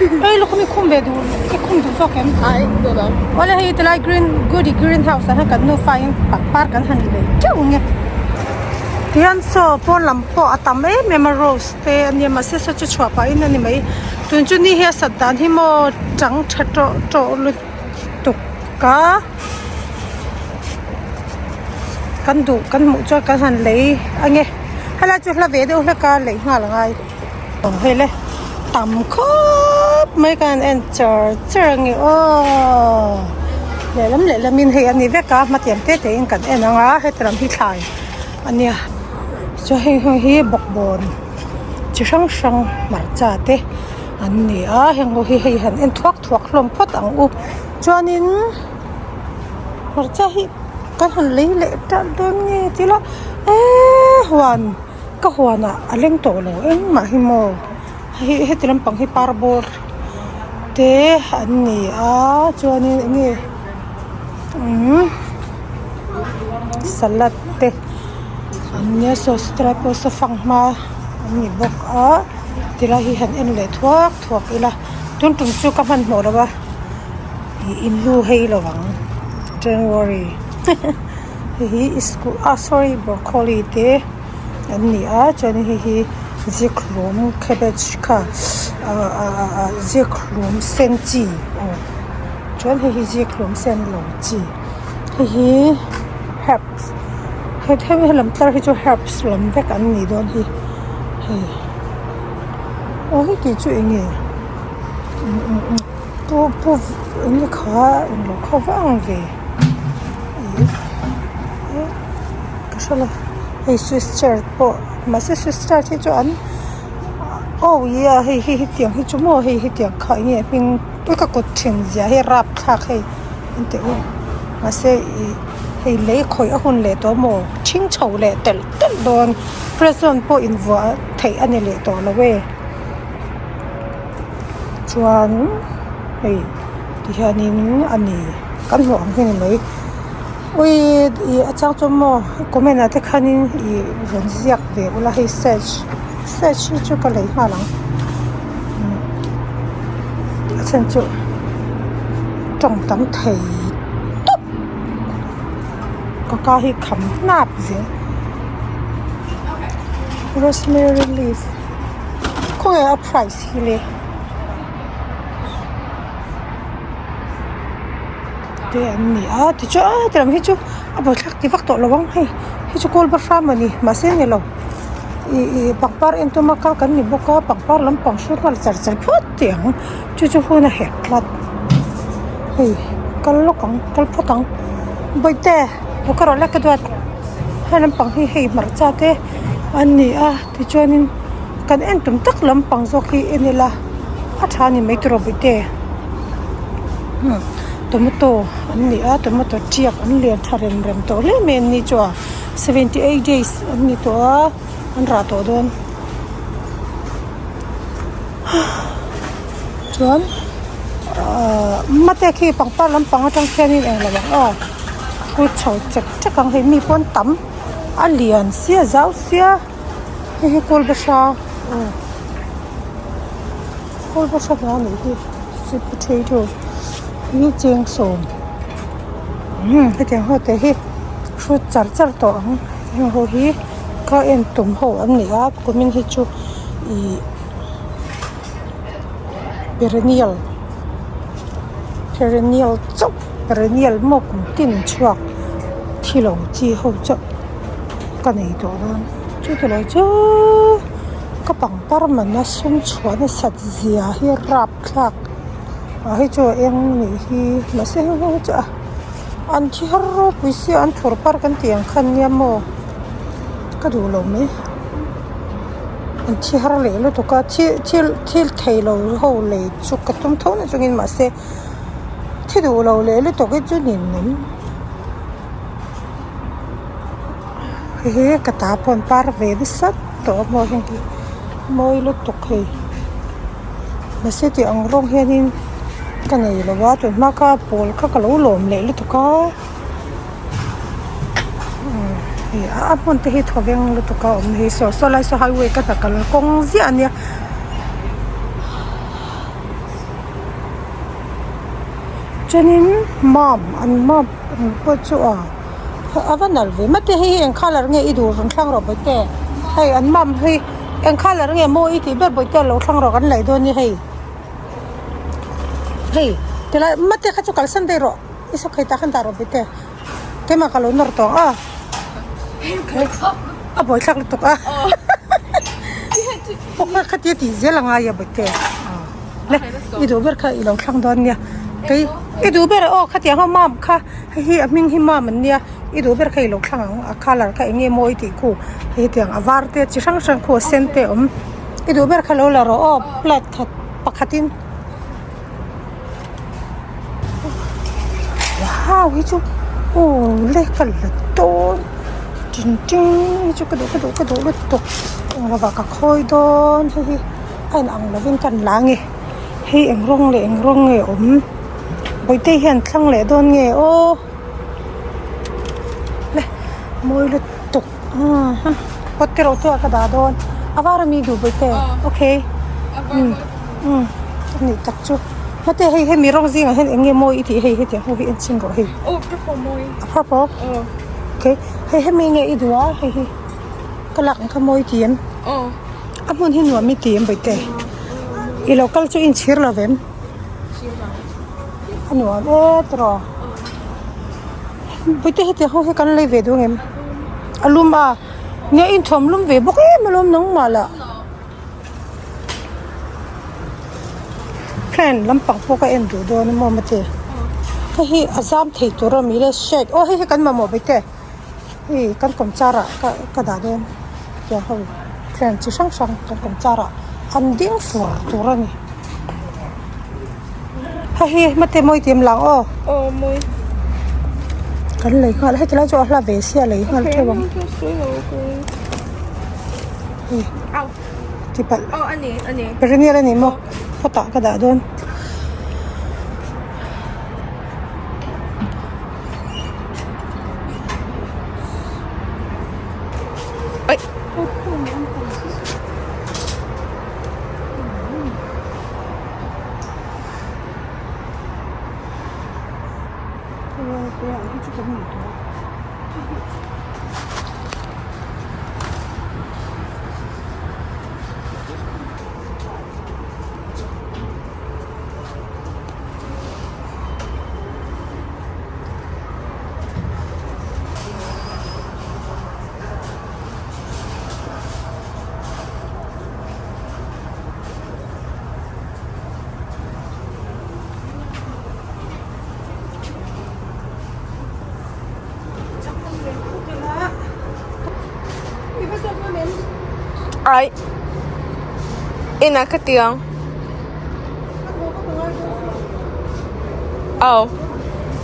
Ei lukhum i khum ve duh i khum duh zawk em? Ai duh lo. Awle hei tilai green goodie green house ah hian kan nufa in pangpar kan han lei teuh ang e. Tihian saw pawn lam pawh a tam em em a rose te a nia mahse saw chu chhuah pah in a ni mai. Tun chu ni hi a sat dan hi maw chang tha tawh tawh lutuk a. Kan duh kan hmuh chuan kan han lei ang e. Helai chu hla ve deuh hlek a lei nghal a ngai. Aw hei le tam khawp mai ka han en char char ang e aw lehlam lehlam in hei a ni vek a hmatiang te te in kan en ang a heti lam hi thlai a nia chuan heng ho hi bawkbawn chi hrang hrang hmarcha te an ni a heng ho hi hei han en thuak thuak hlawm phawt ang u chuanin hmarcha hi kan han lei leh tan dawn nge tila eee huan. Ka huanah a leng tawh lo engmah hi maw hei heti lampang hi par bawr te an ni a chuanin eng nge umm salad te an nia saw tilai pawh saw fanghma an ni bawk a tilai hi han en leh thuak thuak ila tun tum chu ka hmanhmawh lo a ih in lu hei lo ang don't worry. Hei hi school ah sorry broccoli te an ni a chuanin hei hi zikhlum cabbage kha ahh zikhlum sen chi aw chuan hei hi zikhlum sen lo chi hei hi herbs hemi lam tlar hi chu herbs lam vek an nih dawn hi hei aw heti chu eng nge pu pu eng nge kha englo kha va ang ve. Ka hre lo hei swiss chard pawh mahse swiss chard hi chu an aw ia hei hi hetiang hi chu maw hei hetiang kha eng nge a hming ka kut thin zia hi rapthlak hei an tih u mahse ih hei lei khawih a hun leh tawh maw ṭhing chho leh telh telh dawn press on pawh invuah theih a ni leh tawh lo e chuan hei tihianin a ni. Kan hmuh ang hi ni mai ui ih a chang chuan maw comment ah te khanin ih rawn ziak ve ula hei search search hi chu ka lei nghal ang a chhan chu tawng tam thei tawp ka ka hi kham hnap zel rosemary leaf khawnge a price hi le. Te an ni a tichuan a hetiang hi chu a buaithlak ti vak tawh lo ang hei hei chu kawl bahram a ni mahse ni lo ih ih pangpar en tuma kal kan ni bawk a pangpar lampang hrut nghal char char phawt tih ang chu chu hun a herh tlat hei kal lawk ang kal phawt ang bawihte lo ka rawh lek ka duat hei lampang hi hei hmarcha te an ni a tichuanin kan en tum tak lampang zawk hi en ila. A tha ni mai tawh bawihte tomato an ni a tomato tiak an lian tha rem rem tawh hle mai an ni chu a 78 days an ni tawh a an rah tawh dawn chuan ahh mate khi pangpar lampang atang khianin englo ang aw thu chho chek chek ang hei mi pawh an tam a lian sia zau sia hei hi kawl bahra aw. Kawl bahra hna a nih hi sweet potato hi cheng sawm umm hetiang ho te hi hrut char char tawh ang heng ho hi ka en tum ho an ni a kumin hi chu ihh perennial perennial chauh perennial maw kum tin chhuak thi lo chi ho chauh ka nei tawh dawn chuti lo chu. Ka pangpar mana sum chhuah nasat zia hi rapthlak ah hei chu a eng nih hi mahse heng ho hi chu a an thi har ropui sia an thur par kan tih ang khan nia maw ka duh lo mai an thi har leh lutuk a thil thil thil thei lo ho lei chu ka tum tho na chungin mahse thi duh lo leh lutuk hi chu ninawm. Hei hi ka ta pawh an par ve nasa tawh a maw heng hi mawi lutuk hei mahse tih ang rawng hianin ka nei lo a tun hma kha pawl kha ka lo lawm leh lutuk a umm hei a hmun te hi thawveng lutuk a awm hi saw saw lai saw highway ka hna kal kawng ziah a nia. Chuanin mam an mam ang pawh chu a a va nalh ve mate hei hi eng colour nge i duh rawn thlang rawh bawihte hei an mam hi eng colour nge maw i tih ber bawihte lo thlang rawh kan laih dawn nia hei hei tilai mate kha chu kalsan daih rawh i sakhai tah khan dah rawh bawihte keimah ka lo nawr tawh ang a a buaithlak lutuk a pawh kha khatia tih zel a ngai a bawihte. Le i duh ber kha i lo thlang dawn nia kei i duh ber aw khatiang ho mam kha hei hi a hming hi mam an nia i duh ber kha i lo thlang ang a colour kha eng nge maw i tih khu hei hetiang a var te chi hrang hrang khu a sen te a awm i duh ber kha lo la rawh aw plate khat pakhatin wow hi chu aw le ka la dawn tin tin hi chu ka duh ka duh ka duh lutuk englo ah ka khawi dawn hei hi. A in ang lovin kan la nge hei eng rawng leh eng rawng nge awm bawihte hian thlang leh dawn nge aw le mawi lutuk pot te rawh chu a ka dah dawn a var ami duh bawihte okay umm umm a nih tak chu hmate hei hemi rawng zingah hian eng nge mawi i tih hei hetiang ho hi en chhin rawh hei a purple okay hei hemi nge i duh a hei hi ka lak ang kha mawi ti em. A hmun hi nuam i ti em bawihte? I lo kal chu i inchhir lo vem? A nuam e tiraw? Bawihte hetiang ho hi kan lei ve duh ang em? A lum a, nia inthuam lum ve bawk em alawm nangmah lah. Fan lampang pawh ka en duh dawn a maw mate? Hei hi a zam thei tur a mi le shade aw hei hi kan mamawh bawihte. Hei kan kawm char ah ka ka dah dawn tiang ho fan chi hrang hrang kan kawm char ah an ding fur tur a ni hei hi hmate mawi tih em lang aw aw mawi kan lei nghal heti lai chu a hla ve sia lei nghal theuh ang hei ti palh aw a ni a ni perennial a ni maw khawtah ka dah dawn. Ai inah ka ti ang. Aw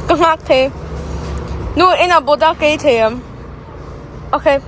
ka nghak thei nu inah bawta ka ei thei em okay.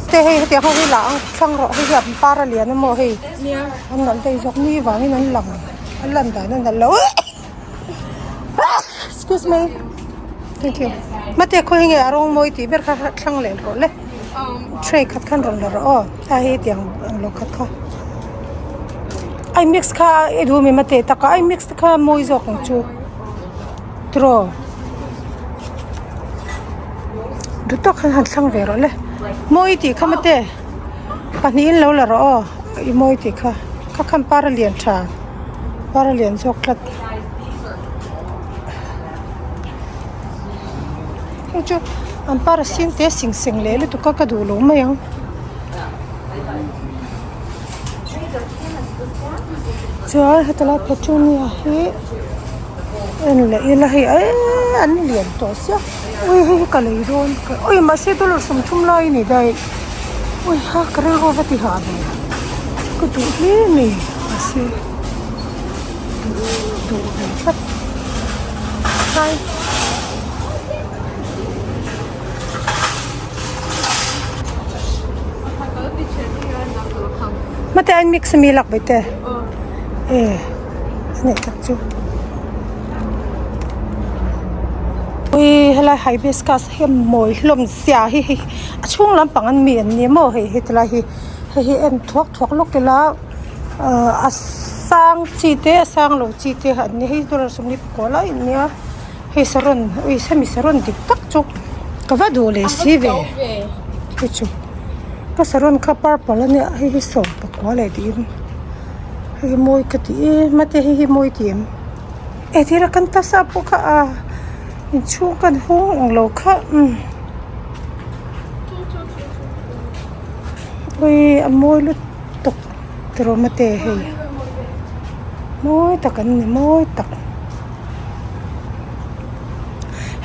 Te hei hetiang ho hi lah ang thlang rawh hei hi an par a lian emaw hei an nalh daih zawk ni vangin an lang an lan dan a nalh lo excuse me thank you mate khawi nge a rawng mawi tih ber kha thlang leh rawh le tray khat khan rawn la rawh aw a hei tiang ang lo khat kha ai mix kha i duh mi mate taka ai mix te kha mawi zawk ang chu tiraw duh tawk khan han thlang ve rawh le mawi tih kha mate pahnihin lo la rawh aw i mawi tih kha kha khan par a lian tha par a lian zawk tlat hei chu an par a sin te sing seng leh lutuk a ka duh lo mai ang. Chuan heti lai petunia hi en leh ila hei eee an lian tawh sia ui hei hi ka lei dawn ui mahse dollar 30 lai a ni daih ui ha ka rilru va ti hah ve ka duh hle a ni mahse duh duh ve tlat khai. Mate an mix ami lak bai te e a neih tak chu ui helai hibiscus hi a mawi hlawm zia hi hei a chhung lampang an mi an ni maw hei heti lai hi hei hi en thuak thuak lawk ila ahh a sang chi te a sang lo chi te an ni hei dollar 20 pakua lai an nia. Hei saron ui hemi saron dik tak chu ka va duh leh si ve hei chu ka saron kha purple a nia hei hi sawm pakua leh tiin hei hi mawi ka ti em a te hei hi mawi ti em eh thil a kan ta sa pawh kha a inchhung kan hung ang lo kha umm ui a mawi lutuk tiraw mate hei mawi tak an ni mawi tak.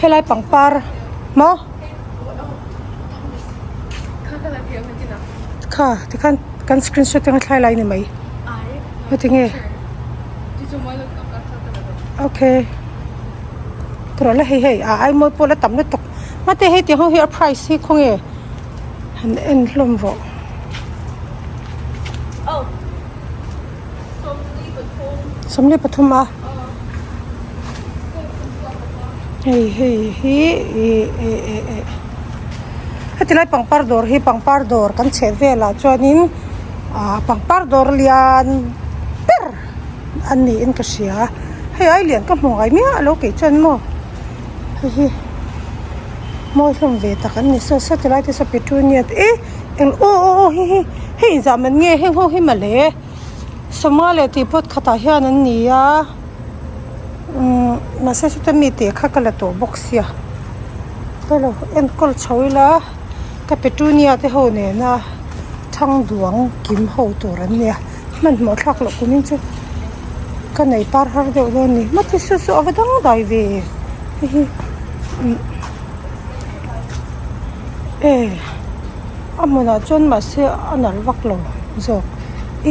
Helai pangpar maw kha tikhan kan screenshot te kha thlai lai ni mai heti nge okay tawrh la hei hei a ai mawi pawh la tam lutuk mate hei tiang ho hi a price hi khawnge han en hlawm rawh. 23 a hei hei hi ih eh eh eh heti lai pangpar dawr hi pangpar dawr kan chheh velah chuanin ah pangpar dawr lian ber a niin ka hria hei ai lian ka hmu ngai miah lo kei chuan maw hei hi mawi hlawm ve tak an ni saw saw ti lai te saw petunia te eh eng aw aw aw hei hi hei inzah man nge heng ho hi mawle sawma leh tih pawt khatah hian an ni a umm mahse sawta mi tih kha ka la tawh bawk sia ka lo enkawl chho ila ka petunia te ho nena thang duang kim ho tur an nia hmanhmawh thlak loh kum in chu ka nei par har deuh dawn a ni mate saw saw a va dang dai ve hei hi umm. E a hmunah chuan mahse a nalh vak lo zawk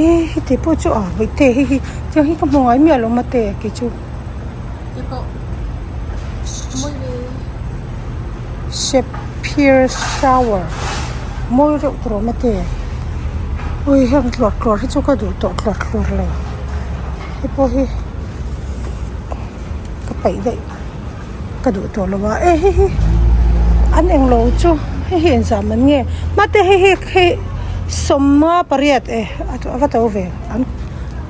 e heti pawh chu a vaihte hei hi tiang hi ka hmu ngai miah lo mate kei chu sapphire shower mawi reuh tur awm mate ui heng tluar tluar hi chu ka duh tawh tluar tluar lo hei pawh hi ka paih daih. Ka duh tawh lo a e hei hi an englo chu hei hi engzah man nge mate hei hi hei sawma pariat e a va to ve an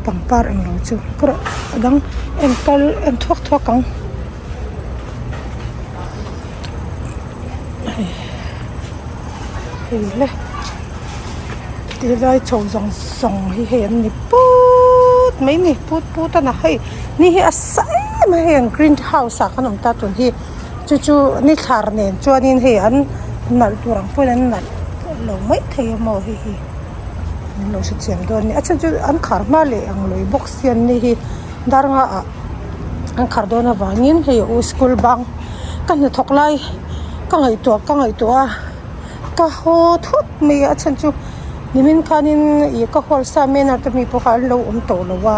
pangpar englo chu ka rawh a dang eng kal eng thuak thuak ang hei hei le tilai chho zawng zawng hi hei an ni put mai ni put put a na hei ni hi a sa em a hei an green house ah khan a awm ta tun hi chu chu ni thlar nen chuanin hei an nalh tur ang pawhin an nalh lo mai thei a maw hei hi an lo hrethiam dawn a ni a chhan chu an khar hma leh ang lui bawk si an ni hi dar nga ah an khar dawn avangin hei u school bang ka hnathawk lai ka ngaihtuah ka ngaihtuah a. Ka haw thut mai a a chhan chu nimin khanin ih ka hual sa manner te mi pawh kha an lo awm tawh lo a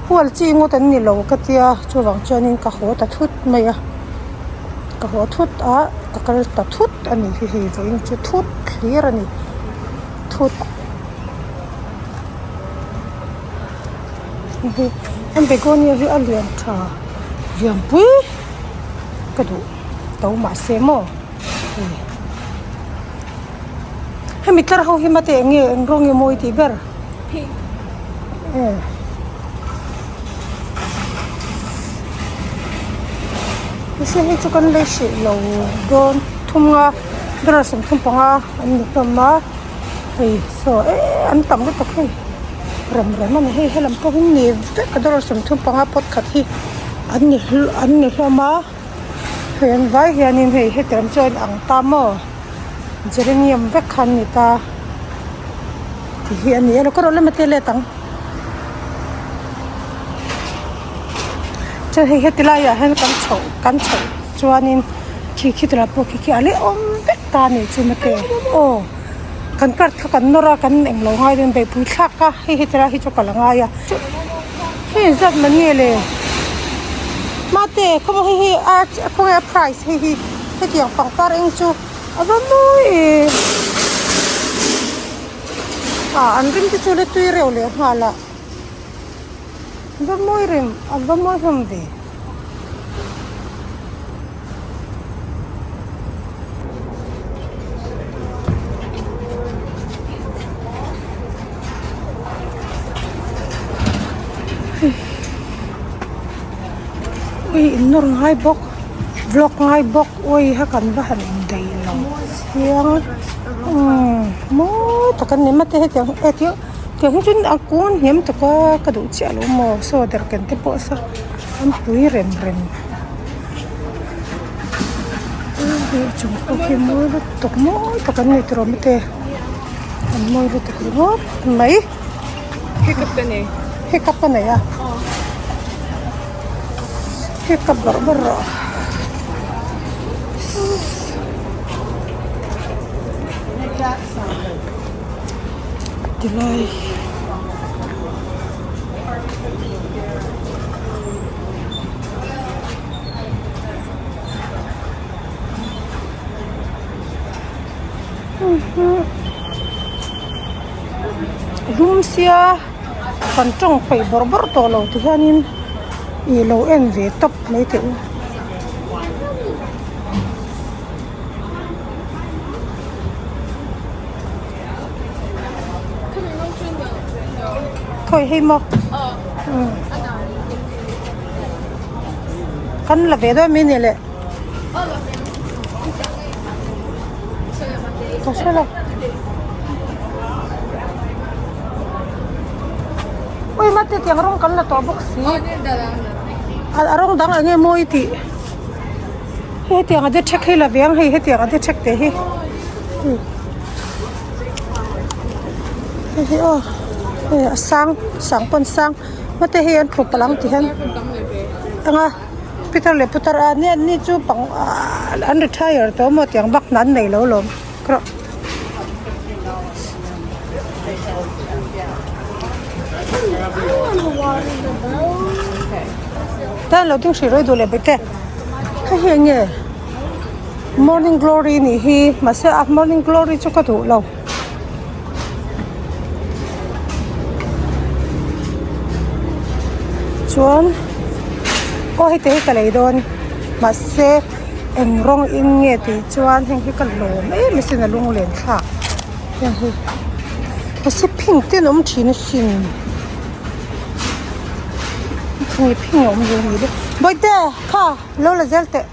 hual chi ngawt an ni lo ka tia chuvang chuanin ka haw ta thut mai a ka haw thut a ka kal ta thut a ni hi hei vawiin chu thut thlir a ni thut hei an begonia hi a lian tha lianpui ka duh to mahse maw. Hemi tlar ho hi mate eng nge eng rawng nge mawi tih ber eh mahse hei chu kan lei hrih lo dawn thum nga dollar 35 an ni hlawm a hei saw eh an tam lutuk hei rem rem a ni hei helam pawh hi ni vek a dollar 35 pot khat hi an ni an ni hlawm a. Hei an vai hianin hei heti lam chuan ang ta maw geranium vek kha an ni ta ti hi a ni a lo ka rawh lem a te let ang. Chuan hei heti laiah hian kan chhoh kan chhoh chuanin khi khi tilai pawh khi khi a leh awm vek ta a nih chu mate aw kan card kha kan nawr a kan englo ngai dawn beihpui thlak a hei heti lai hi chu ka la ngai a hei zat man nge le mate khaw hei hi a khawnge a price hei hi hetiang pangpar eng chu a va mawi em ah an rim te chu la tui reuh leh nghal a. Va mawi reng a va mawi hlawm ve. Ui in nawr ngai bawk vlog ngai bawk ui ha kan va han indaih lo chiang umm mawi tak a ni mate hetiang hetiang. Tiang hi chuan a kung hniam tak a ka duh chiah lo maw saw derhken te pawh saw an pui rem rem hei chung pawh khi mawi lutuk mawi tak an ni tawh mate an mawi lutuk ringawt mai hiccup ka nei hiccup a nei a hiccup bawrh bawrh rawh. Tilai lum sia kan tawng peih bawrh bawrh tawh lo ti hianin ih lo en ve tawp mai teh u. Khawi hei maw kan la ve dawn mai ni le ka hre lo ui mate tiang rawng kan la tawh bawk si a rawng dang eng nge mawi tih. Hei hetiang a de ṭhek hi la ve ang hei hetiang a de ṭhek teh hi hei hi aw hei a sang sang pawn sang hmate hei an thup palh ang ti hian anga pitar leh putar a nia an ni chu pang ahh an retire tawh maw tiang bak hna an nei lo alawm kawrh. Tan lo ding hrih rawih duh leh bawih te hei hi eng nge morning glory nih hi mahse a morning glory chu ka duh lo chuan aw heti hi ka lei dawn mahse eng rawng in nge tih chuan heng hi ka lawm em asin a lunglen thlak heng hi mahse phing te an awm thin asin. Phung phing a awm ve ni le bawihte kha lo la zel teh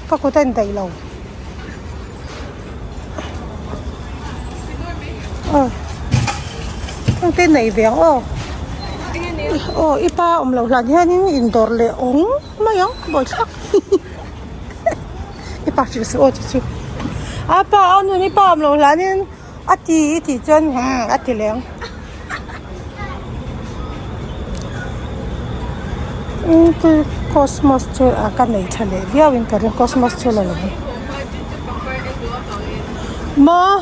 ka kut a indaih lo aw engte nei ve ang aw aw i pa awm loh hlan hianin indawr leh awng mai ang bawithlak i pa hrilh suh aw chu chu a pa a nun i pa awm loh hlanin. A ti i tih chuan umm a ti leh ang. Umm cosmos chu a ka nei tha leh viau in ka ring cosmos chu la lo ang. Maw.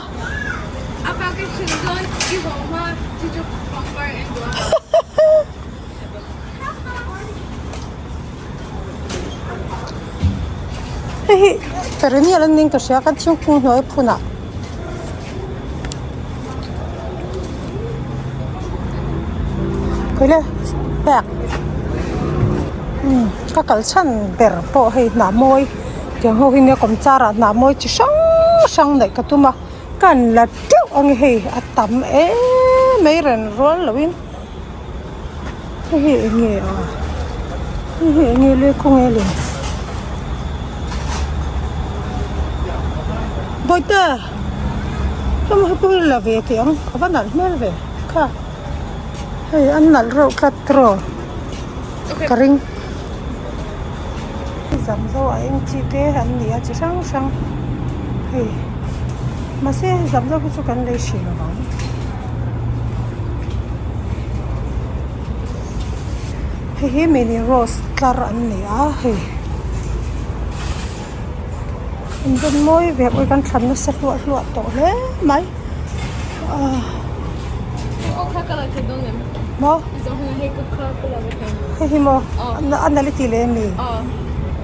Hei hi perennial an niin ka hria kan thingkung hnuai phunah khawi le bag umm ka kal chhan ber pawh hei hnah mawi tiang ho hi nia kawmchar ah hnah mawi chi hrang hrang neih ka tum a ka han la teuh ang e hei a tam em mai ren rual loh in. Hei hi eng nge a hei hi eng nge le khawnge le bawihte hemi hi pawh hi la ve teh ang a va nalh hmel ve kha hei an nalh reuh tlat tiraw ka ring zam zo a eng chi te an ni a chi hrang hrang hei mahse zam zo hi chu kan lei hrih lo vang. Hei hi mini rose tlar an ni a hei an rawn mawi ve pawh hi kan thlan nasa hluah hluah tawh hle mai ahh maw hei hi maw a nalh i ti leh ami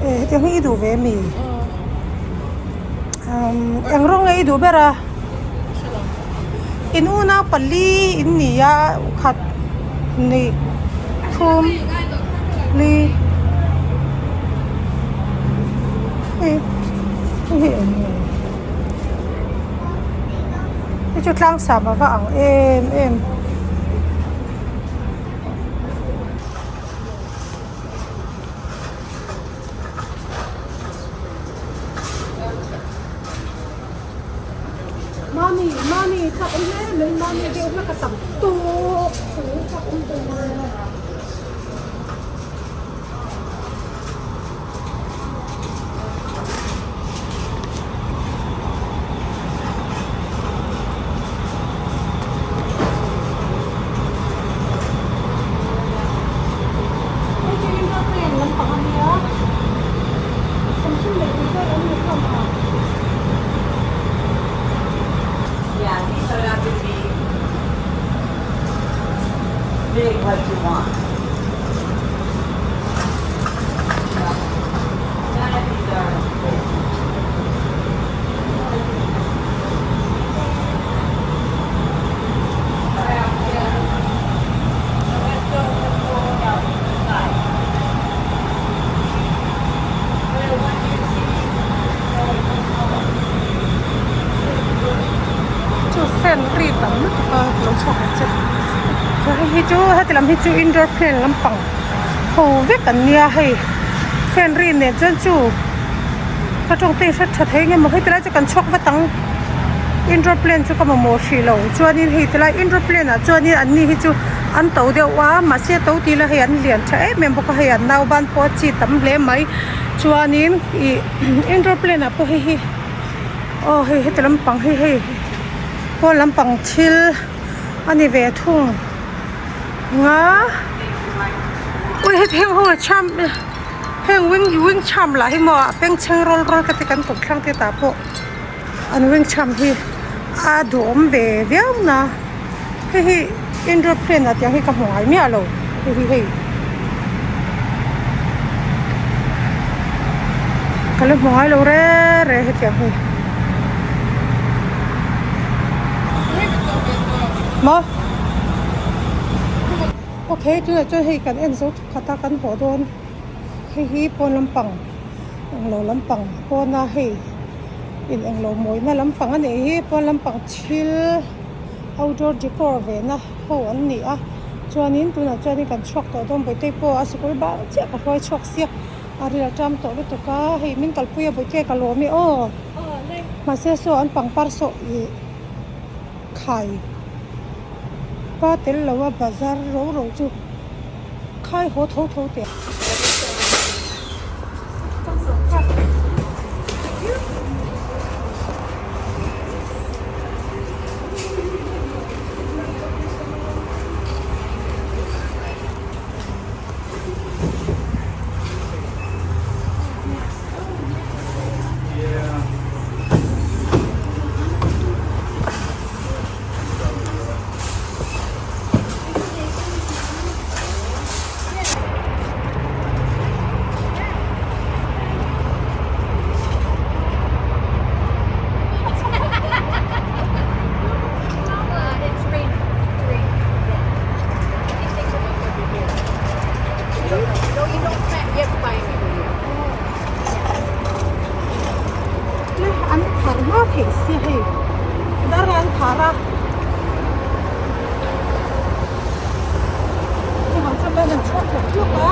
eh hetiang hi i duh ve ami umm eng rawng nge i duh ber a. In unau pali in ni a khat hnih thum li hei hei eng nge hei chu tlang sam a va ang em em. Mami mami chak awm hle mai mami deuh hlek a tam tawp chak awm tawh mai. Yeah, these are not gonna be big like you want. None of these are big. Let's go, let's go out the side. But I want you to see Chu fan ri tam lutuk a lo chhuak ang che chuan hei hi chu heti lam hi chu indoor plant lampang ho vek an nia hei fan ri nen chuan chu ka tawng te hre tha thei nge maw heti lai chu kan chhuak vat ang indoor plant chu ka mamawh hrih lo chuanin hei tilai indoor plant ah chuanin an ni hi chu an to deuh a mahse to tih la hei an lian tha em em bawk a hei an nauban pawh a chi tam hle mai chuanin ih indoor plant ah pawh hei hi aw hei heti lampang hi hei pawn lampang thil a ni ve thung nga ui heti heng ho a cham heng wing wing cham lah hi maw a bengchheng rawl rawl te kan kawm thlang te tah pawh an wing cham hi a duhawm ve viau na hei hi indoor plant ah tiang hi ka hmu ngai miah lo hei hi hei ka la hmu ngai lo reng reng hetiang hi maw okay tunah chuan hei kan en zo thawkhat a kan haw dawn hei hi pawn lampang englo lampang pawna hei in englo mawina lampang a nih hi pawn lampang thil outdoor decor ve na ho an ni a chuanin tunah chuanin kan chhuak tawh dawn bawihte pawh a sikul bang chiah ka hruai chhuak sia a ril a ṭam tawh lutuk a hei min kalpui a bawihte ka lawm e aw mahse saw an pangpar saw ih khai pa tel lo a bazar ro ro chu khai haw tho tho teh. An phar hma theih sia hei dar an phar a chuvang chuan kan han chhuak hlawk hlawk a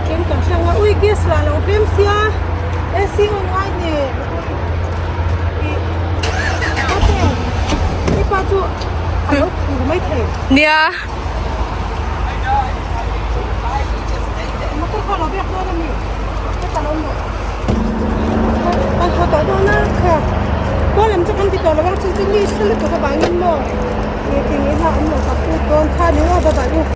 tlem kan hrang a ui gas lah lo tlem sia AC on ngai nen ih ate i pa chu a lo phur mai thei nia. Motor kha lo biak dawn a mi heta lo awm rawh kan haw tawh dawn a kha pawn lam chu kan ti tawh lo ang chu chu ni sa lutuk avangin maw ih ti ngei hna awm lo ka put dawn kha ni aw bye bye u.